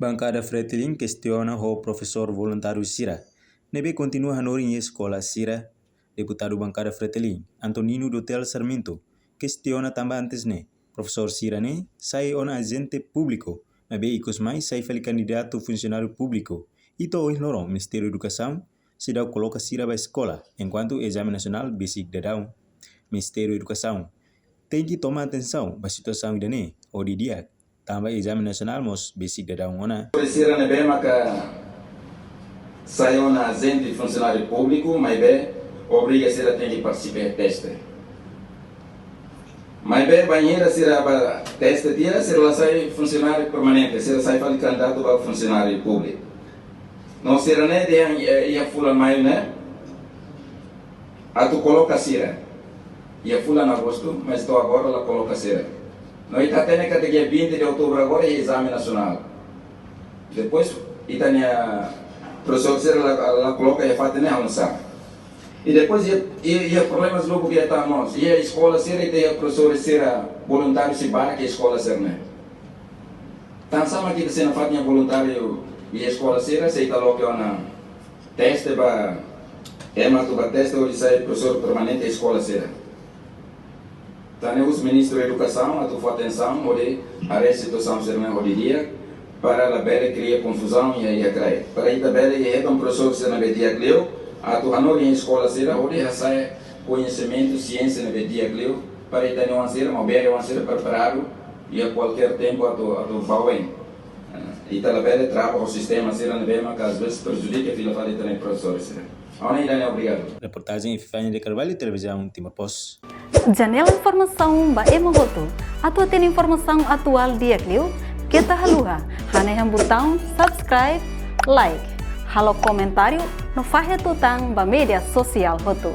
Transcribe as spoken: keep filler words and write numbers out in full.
Bankada Fretilin kestiona ho profesór voluntáriu sira ne'ebé kontinua hanorin iha eskola sira. Deputadu Bankada Fretilin, Antonino Dotel Sarmento, kestiona tanba antes ne'e profesór sira ne'e sai ona ajente públiku, maibé ikus mai sai fali kandidatu funsionáriu públiku. I to'o ohin loron Ministériu Edukasaun seidauk koloka sira ba eskola, enkuantu ezame nasionál besik daudaun. Ministériu Edukasaun tenke toma atensaun ba situasaun ida-ne'e hodi di'ak, tanba ezame nasionál mós besik daudaun ona. Sira ne'ebé maka sai ona ajente funsionáriu públiku, maibé obriga sira tenke partisipa teste. Maibé bainhira sira bá teste tiha, sira la sai funsionáriu permanente, sira sai fali kandidatu ba funsionáriu públiku. No sira-ne'e dehan, eh, iha fulan maiu ne'e atu koloka sira. Iha fulan agostu, mas to'o agora la koloka sira. No ita hatene katak dia vinte de outubro agora iha ezame nasionál. Depois, ita-nia profesór sira la, la koloka iha fatin ne'e ha'u la sabe. I depois iha, iha, iha problemas lubuk iha tan mós. Iha eskola sira ita iha profesór sira voluntáriu sei barak iha eskola sira-ne'e. Tansá mak ita sei nafatin iha voluntáriu iha eskola sira, se ita loke ona teste ba ema atu bá teste hodi sai profesór permanente eskola sira. Tan ne'e husu Ministru Edukasaun atu fó atensaun hodi haree situasaun sira-ne'e hodi di'ak, para labele kria konfuzaun iha, iha kraik. Para ita bele hetan profesór sira ne'ebé di'ak liu atu hanorin eskola sira hodi hasa'e koñesimentu siénsia ne'ebé di'ak liu para ita-nia oan sira, maubere oan sira preparadu iha kualkér tempu atu, atu bá oin. Eh, ita labele trava ho sistema sira ne'ebé maka às vezes prejudika fila fali ita-nia profesór sira. Ha'u-nia ida-ne'e, obrigadu. Reportajen Epifania de Carvalho, Televizaun Timor Post. Janela informasaun ba ema hotu. Atu hatene informasaun atuál di'ak liu, keta haluha hanehan butaun subscribe, like, halo komentáriu no fahe tutan ba média sosiál hotu.